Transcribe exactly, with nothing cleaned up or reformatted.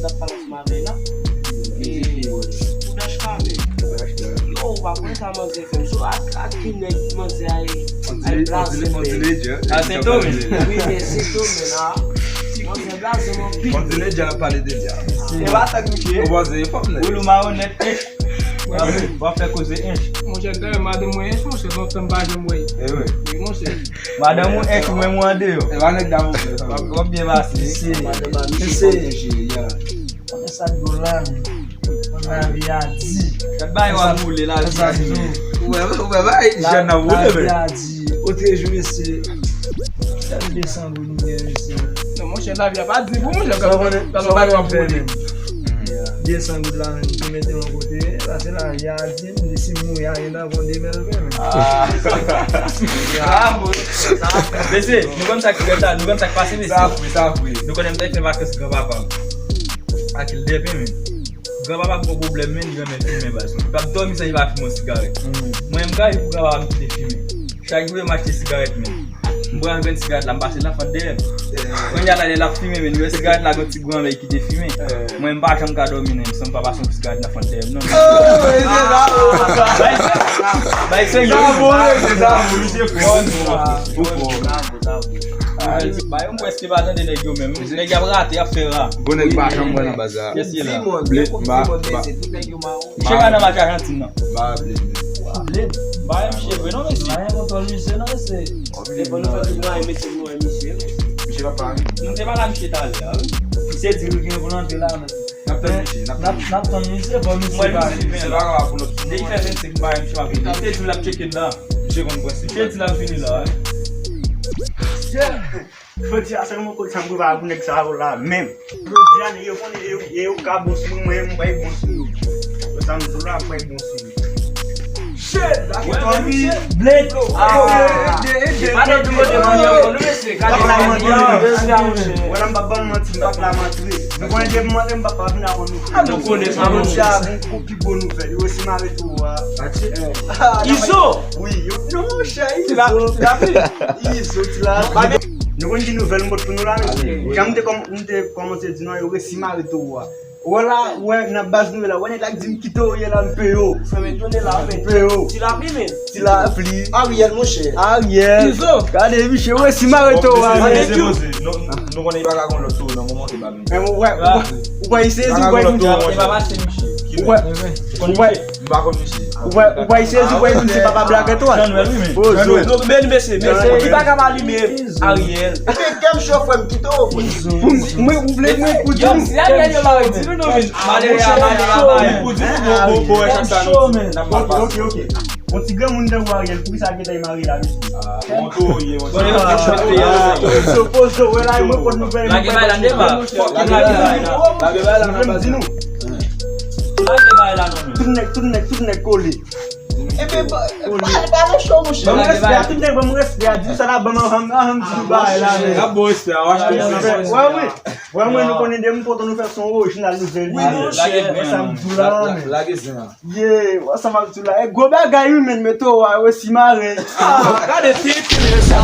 Sa pale sou mavèy la. E, pou Dash Kave. Yo, ou pa konn sa manzè fè m. So, ak, ak ki nèg manzè a ye, al blaze fè. A Sendomeng. Wi, men Sendomeng, a. Manzè blaze m anpil. Kontinye dja ap pale de dja. E pa sa k mouche. Ou panse e fòm nèg. Ou lou mawonèt, ench. W ap fè koze ench. Monchè, dayè, madanm mwen ench, monchè, lontan m pa janm wè l. E wi. Wi, monchè. Madanm ou ench, ou menm ou andeyò. E pa nèg damou. W ap, w ap byen pase. Mesye, mesye. Konnen sa k dwòl la, men. Lavi a di. Gad bagay w ap boule, lavi a di. Ou wè, ou wè, bagay jèn nan boule, men. Lavi a di. Otrejou, mesye. Tèl desann goud nou gen, mesye. Non, monchè, lavi a pa di pou monchè, gad bagay w ap boule. Desann goud la, menm, ki mete yon kote, sa se lavi a di, m di si m mouri a, gen nan bon de bèl pen, men. Ah. Bravo. Mesye, nou konn sa k fèt la, nou konn sa k pase, mesye. Sa vre, sa vre. Nou konnen m te fè vakans granpapa m. Ak L D P, men. Granpapa m gon pwoblèm, men, li renmen fimen, baz. Li p ap dòmi san li pa fimen yon sigarèt. Mwen, m ka viv pou granpapa m kite fimen. Chak jou, m achte sigarèt, men. M pran yon grenn sigarèt la, m pase nan fant dèyè m. Kounye a la, lè l ap fimen, men, li wè sigarèt la, gon ti granmè ki te fimen. Mwen, m pa janm ka dòmi, non, san m pa pase yon sigarèt nan fant dèyè m, non. Bay serye. Sa bon, mesye, sa bon, misye fò. Ou fò. Ba yo, m prèske pa tande nèg yo menm. Nèg y ap rate, y ap fè ra. Bon, nèg pa janm wè nan baz la. Kès ki la? Dimon, byen konn Dimon, mesye, tout nèg yo mawon. Misye pa nan match Ajantin nan. Ba, Bled. Bled. Ba, misye vre non, mesye. Ba, yon kontwòl misye non, mesye. Devan nou fè tout mwayen, mesye, nou wè misye, mesye. Misye pa pare. Nou te pale a misye talè a, wi. Misye di l gen pou l antre la, men. N ap tann misye, n ap tann misye. N ap tann misye, fò misye pare. Misye pa kapab pou nou. Depi fè vennsenk m pa wè misye pa vini. Misye di l ap tcheke la. Misye konn prensip. Misye di l ap vini la, wi. Jodi a sèlman kote sa m prepare pou nèg sa yo la menm. Jodi a nèg yo konnen e yo, e yo ka bon sou mwen, mwen menm m pral bon sou yo. Yo sa m di w la, m pral bon sou yo. Shit! Bled! Ah! Pa de tout kote mannyè w, nou mesye, gade mannyè w. Wè la m p ap ban n manti, m p ap la manti. Nou konnen depi m antre, m p ap pa vin avè nou. Ah, nou konnen sa, monchè. Gon pi gwo nouvèl. Yo resi mare towo a. Izo! Wi, yo. Non, monchè, Izo. Izo, ti la. Nou konn ki nouvèl m pot pou nou la, mesye. Jan m te kòm-, m te kòmanse di nou, yo resi mare towo a. Wè la, wè, nan baz nouvèl la, wè nèg la k di m kite w ye la, m peye w. Fè men tounen la, men. M peye w. Ti lapli, men. Ti lapli. Ariel, monchè. Ariel. Izo. Gade, misye, resi mare towo a, men. Nou, nou konnen li pa ka gon lòt towo nan moman ke pa vini. Men, wè, ou pa eseye, ou pa vini. E pa pase, misye. Ou pa, ou pa, M pa konn misye. Ou pa, ou pa eseye, ou pa vin se papa Black Etoile. Janwèl, wi, men. Janwèl. Non, men mesye, mesye, li pa ka pa li menm. Ariel. Epi kè m cho, frè m, kite w, frè m. Mwen, ou vle mwen pou di nou. Si Ariel yo mare, di nou non, men. Malere a, malere a, malere. Pou di nou, bon, bon, bon, chak sa, nou, n ap mal pase. Ok, ok, ok. Yon ti granmoun tankou Ariel, poukisa l gentan mare la, mesye? Ah, bon, tou, ye, bon. Bon, yo, yo, yo, yo, pozo, wè la, mwen pot nouvèl, lage bay la, deba. Fòk lage bay la. Lage bay la, nan baz la. Lage bay la, non, men. Tout nèg, tout nèg, tout nèg kole. Ebyen, ba, ba, ba, ba, cho, monchè. Ban m respè a, tout nèg ban m respè a, di sa la, ban m, ann, ann, di nou bagay la, men. N ap bon respè a, w achte respè. Wè, wi. Wè, mwen, nou konnen de m poto nou fè son orijinal nouvèl. Wi, monchè. Wè sa m di w la, men. Lage zen an. Ye, wè sa m ap di w la. E gwo bagay, wi, men, mete w a, resi mare. Ah, gade, ti, ti, sa.